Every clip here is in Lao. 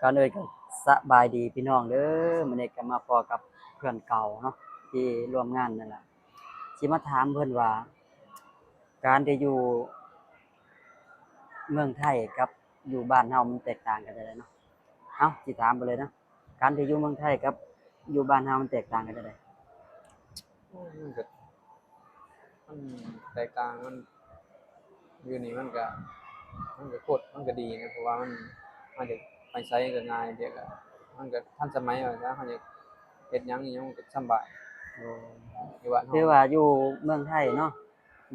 ກ່ອນອື່ນກໍສະບາຍດີພີ່ນ້ອງເດີ, ມື້ນີ້ກໍມາພໍ້ກັບເພື່ອນເກົ່າເນາະ ທີ່ຮ່ວມງານນັ້ນລະ. ຊິມາຖາມເພິ່ນວ່າ ການທີ່ຢູ່ເມືອງໄທກັບຢູ່ບ້ານເຮົາມັນແຕກຕ່າງກັນຈັ່ງໃດເນາະ? ເອົ້າ ຊິຖາມໄປເລີຍເນາະ, ການທີ່ຢູ່ເມືອງໄທກັບຢູ່ບ້ານເຮົາມັນແຕກຕ່າງກັນຈັ່ງໃດ? ໂອ້ຍ ມັນກໍ ມັນແຕກຕ່າງ ມັນ ຢູ່ນີ້ມັນກະ ມັນກະໂຄດ ມັນກະດີນະ ເພາະວ່າມັນ ເຮົາຢາກໄປໃສກະງ່າຍ ແລ້ວກະ ມັນກະທັນສະໄໝວ່າຊະ, ເຮົາຢາກເຮັດຫຍັງອີ່ຫຍັງມັນກະສຳບາຍ. ໂອ້ ຢູ່ບ້ານເຮົາ ຄືວ່າຢູ່ເມືອງໄທເນາະ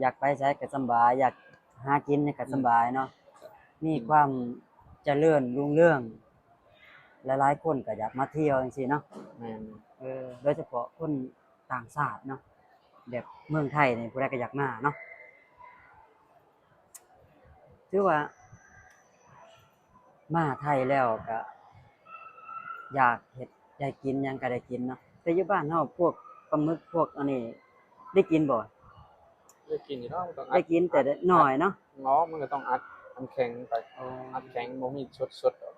ຢາກໄປໃສກະສຳບາຍ, ຢາກຫາກິນຫຍັງກະສຳບາຍເນາະ ອືມ ມີຄວາມຈະເລີນຮຸ່ງເຮືອງ, ຫຼາຍໆຄົນກະຢາກມາທ່ຽວຈັ່ງຊີ້ເນາະ. ແມ່ນ ເອີ ໂດຍສະເພາະຄົນ ຕ່າງຊາດເນາະ, ແບບເມືອງໄທນີ້ຜູ້ໃດກໍຢາກມາເນາະ. ຖືວ່າມາໄທແລ້ວກໍຢາກເຮັດ ຢາກກິນຫຍັງກໍໄດ້ກິນເນາະ. ແຕ່ຢູ່ບ້ານເຮົາພວກປາໝຶກພວກອັນນີ້ໄດ້ກິນບໍ່? ໄດ້ກິນຢູ່ເນາະ, ໄດ້ກິນແຕ່ນ້ອຍເນາະ. ເນາະ ມັນກໍຕ້ອງອັດນ້ຳແຂງໄປ. ອໍ ອັດແຂງ ບໍ່ມີສົດໆດອກ.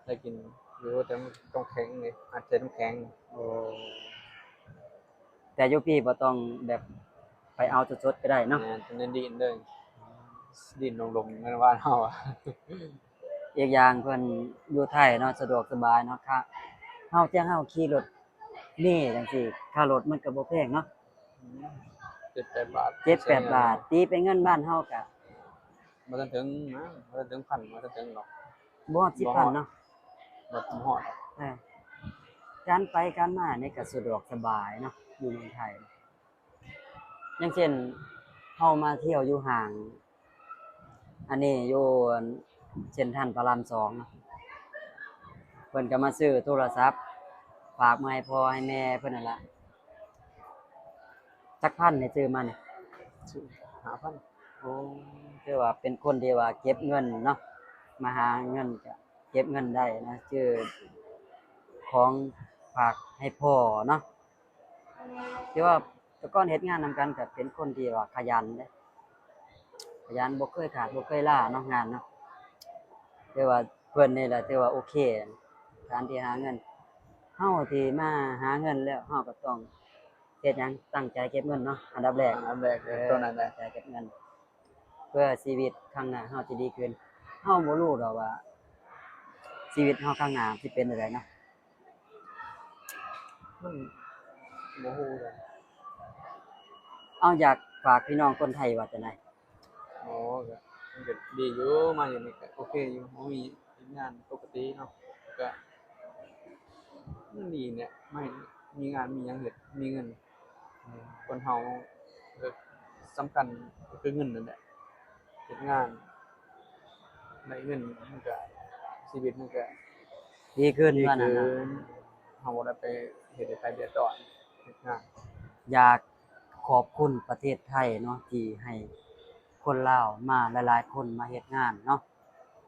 ໄດ້ກິນຢູ່ ແຕ່ມັນຕ້ອງແຂງເດ້ ອັດໃສ່ນ້ຳແຂງ. ໂອ້ ແຕ່ຢູ່ພີ້ບໍ່ຕ້ອງແບບໄປເອົາສົດໆກໍໄດ້ເນາະ. ແມ່ນ ເພິ່ນດິ້ນເລີຍ ດິ້ນລົງໆ ແມ່ນວ່າເຮົາ. ອີກຢ່າງເພິ່ນຢູ່ໄທເນາະ ສະດວກສະບາຍເນາະ. ຄ່າ ເຮົາ ຈັ່ງເຮົາຂີ່ລົດເມຈັ່ງຊີ້ ຄ່າລົດມັນກໍບໍ່ແພງເນາະ. ອືມ ເຈັດແປດບາດ ເຈັດແປດບາດ ຕີເປັນເງິນບ້ານເຮົາກະ ບໍ່ທັນເຖິງນະ ບໍ່ທັນເຖິງພັນ ບໍ່ທັນເຖິງດອກ. ບໍ່ຮອດສິບພັນເນາະ ບໍ່ຮອດ ບໍ່ຮອດ. ເອີ ການໄປການມານີ້ກໍສະດວກສະບາຍເນາະ ຢູ່ເມືອງໄທ. ຢ່າງເຊັ່ນ ເຮົາມາທ່ຽວຢູ່ຫ້າງ ອັນນີ້ຢູ່ເຊັນທຣານພະລາມສອງເນາະ, ເພິ່ນກໍມາຊື້ໂທລະສັບ ຝາກມາໃຫ້ພໍ່ໃຫ້ແມ່ເພິ່ນນັ້ນລະ. ຈັກພັນນີ້ຊື້ມານີ້? ຊື້ຫ້າພັນ. ໂອ້ ຖືວ່າເປັນຄົນທີ່ວ່າເກັບເງິນເນາະ, ມາຫາເງິນກະເກັບເງິນໄດ້ນະ, ຊື້ຂອງຝາກໃຫ້ພໍ່ເນາະ. ຖືວ່າແຕ່ກ່ອນເຮັດງານນຳກັນກໍເປັນຄົນທີ່ວ່າຂະຫຍັນເດ້, ຂະຫຍັນ ບໍ່ເຄີຍຂາດບໍ່ເຄີຍລາເນາະ ງານເນາະ. ຖືວ່າເພິ່ນນີ້ແຫຼະຖືວ່າໂອເຄ ການທີ່ຫາເງິນ. ເຮົາທີ່ມາຫາເງິນແລ້ວ ເຮົາກໍຕ້ອງເຮັດຫຍັງ? ຕັ້ງໃຈເກັບເງິນເນາະ ອັນດັບແລກ. ອັນດັບແລກ ເອີ ຕົວນັ້ນແຫຼະ ຕັ້ງໃຈເກັບເງິນ ເພື່ອຊີວິດຂ້າງໜ້າເຮົາຈະດີຂຶ້ນ. ເຮົາບໍ່ຮູ້ດອກວ່າຊີວິດເຮົາຂ້າງໜ້າຊິເປັນແນວໃດເນາະ. ມັນບໍ່ຮູ້ຄືກັນ. ເອົາ ຢາກຝາກພີ່ນ້ອງຄົນໄທວ່າຈັ່ງໃດ? ອໍ ກໍ ມັນກໍດີຢູ່ ມາຢູ່ນີ້ກໍໂອເຄຢູ່ ເຮົາມີງານປົກກະຕິເນາະ ກໍ ມັນດີແຫຼະ ມາເຮັດ ມີງານມີຫຍັງເຮັດ ມີເງິນ. ອືມ ຄົນເຮົາ ເອີ ສຳຄັນກໍຄືເງິນນັ້ນແຫຼະ ເຮັດງານໄດ້ເງິນ ມັນກະ ຊີວິດມັນກະດີຂຶ້ນ ດີຂຶ້ນວ່ານັ້ນເນາະ. ເຮົາບໍ່ໄດ້ໄປເຮັດໃຫ້ໃຜເດືອດຮ້ອນ ເຮັດງານ. ຢາກຂອບຄຸນປະເທດໄທເນາະ ທີ່ໃຫ້ຄົນລາວມາຫຼາຍໆຄົນມາເຮັດງານເນາະ.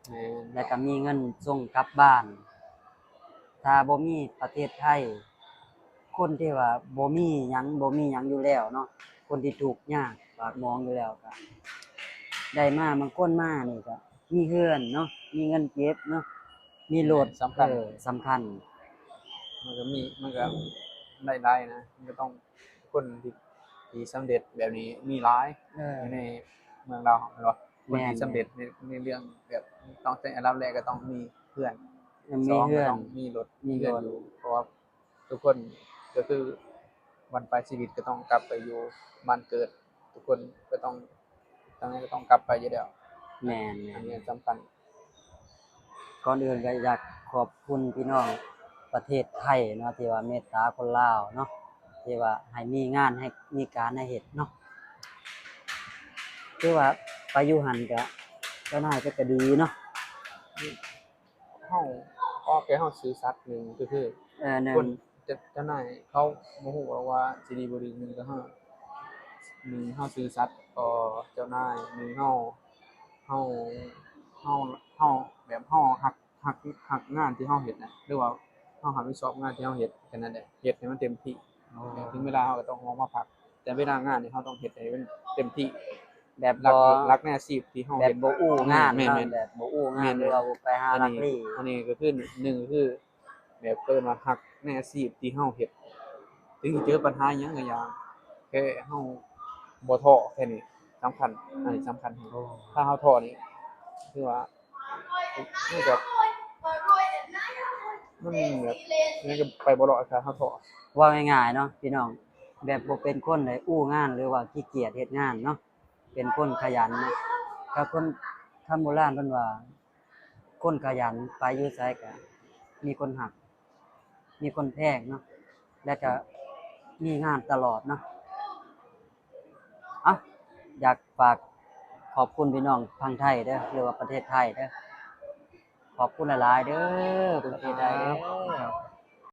ແມ່ນ ແລ້ວກໍມີເງິນສົ່ງກັບບ້ານ. ຖ້າບໍ່ມີປະເທດໄທ ຄົນທີ່ວ່າບໍ່ມີຫຍັງ ບໍ່ມີຫຍັງຢູ່ແລ້ວເນາະ ຄົນທີ່ທຸກຍາກປາກໝອງຢູ່ແລ້ວ ກໍໄດ້ມາ ບາງຄົນມານີ້ກໍມີເຮືອນເນາະ ມີເງິນເກັບເນາະ ມີລົດ. ແມ່ນ ສຳຄັນ ເອີ ສຳຄັນ ມັນກໍມີ ມັນກໍໄດ້ຫຼາຍນະ ມັນກໍຕ້ອງ ຄົນທີ່ ທີ່ສຳເລັດແບບນີ້ມີຫຼາຍ ເອີ ຢູ່ໃນເມືອງລາວເຮົາ ແມ່ນບໍ່? ຄົນທີ່ ແມ່ນ ສຳເລັດໃນ ໃນເລື່ອງແບບ ຕ້ອງແຕ່ອັນດັບແລກກໍຕ້ອງມີເຮືອນ ເອີ ມີເຮືອນ ສອງກໍຕ້ອງມີລົດ ມີລົດ ມີເຮືອນຢູ່ ເພາະວ່າທຸກຄົນກໍຄືບັ້ນປາຍຊີວິດກໍຕ້ອງກັບໄປຢູ່ບ້ານເກີດ ທຸກຄົນກໍຕ້ອງ ຈັ່ງໃດກໍຕ້ອງກັບໄປຢູ່ແລ້ວ. ແມ່ນໆ ອັນນີ້ສຳຄັນ. ກ່ອນອື່ນກໍຢາກຂອບຄຸນພີ່ນ້ອງປະເທດໄທເນາະ ທີ່ວ່າເມດຕາຄົນລາວເນາະ ທີ່ວ່າໃຫ້ມີງານ ໃຫ້ມີການໃຫ້ເຮັດເນາະ. ຄືວ່າໄປຢູ່ຫັ້ນກໍເຈົ້ານາຍເພິ່ນກໍດີເນາະ. ເຮົາ ເພາະວ່າແຕ່ເຮົາຊື່ສັດ ໜຶ່ງກໍຄື ເອີ ໜຶ່ງ ຄົນ ເຈົ້າ ເຈົ້ານາຍເຂົາບໍ່ຮູ້ວ່າຊິດີບໍ່ດີ ໜຶ່ງກໍເຮົາ ໜຶ່ງເຮົາຊື່ສັດຕໍ່ເຈົ້ານາຍ ໜຶ່ງເຮົາ ເຮົາ ເຮົາ ເຮົາ ແບບເຮົາຮັກ ຮັກ ຮັກງານທີ່ເຮົາເຮັດນະ ຫຼືວ່າເຮົາຮັບຜິດຊອບງານທີ່ເຮົາເຮັດ ແຄ່ນັ້ນແຫຼະ ເຮັດໃຫ້ມັນເຕັມທີ່. ອໍ ເຖິງເວລາເຮົາກໍຕ້ອງອອກມາພັກ ແຕ່ເວລາງານນີ້ເຮົາຕ້ອງເຮັດໃຫ້ມັນເຕັມທີ່. ແບບບໍ່ ລັກໃນອາຊີບທີ່ເຮົາ ແບບ ເຮັດ ບໍ່ອູ້ງານ ແມ່ນ ເນາະ ແມ່ນ ແບບບໍ່ອູ້ງານ ແມ່ນ ຫຼືວ່າບໍ່ໄປຫາລັກລີ້ ອັນນີ້ຄືໜຶ່ງຄື ແບບເອີ້ນວ່າຮັກໃນອາຊີບທີ່ເຮົາເຮັດ ເຖິງຊິເຈີບັນຫາຫຍັງກໍຢ່າ ແຄ່ເຮົາບໍ່ທໍ້ ແຄ່ນີ້ສຳຄັນ ອັນນີ້ສຳຄັນແຮງ ຖ້າເຮົາທໍ້ນີ້ ຄືວ່າ ມັນກໍ ມັນແບບ ມັນກໍໄປບໍ່ລອດ ຖ້າເຮົາທໍ້ ເວົ້າງ່າຍໆເນາະ ພີ່ນ້ອງ ແບບບໍ່ເປັນຄົນໄດ້ອູ້ງານ ຫຼືວ່າຂີ້ກຽດເຮັດງານເນາະ ເປັນຄົນຂະຫຍັນເນາະ ຖ້າຄົນ ຄຳໂບລານເພິ່ນວ່າ ຄົນຂະຫຍັນໄປຢູ່ໃສກໍມີຄົນຮັກ ມີຄົນແພງເນາະ ແລະກໍມີງານຕະຫຼອດເນາະ. ເອົ້າ ຢາກຝາກຂອບຄຸນພີ່ນ້ອງທາງໄທເດີ ຫຼືວ່າປະເທດໄທເດີ ຂອບຄຸນຫຼາຍໆເດີ ປະເທດໄທເດີ.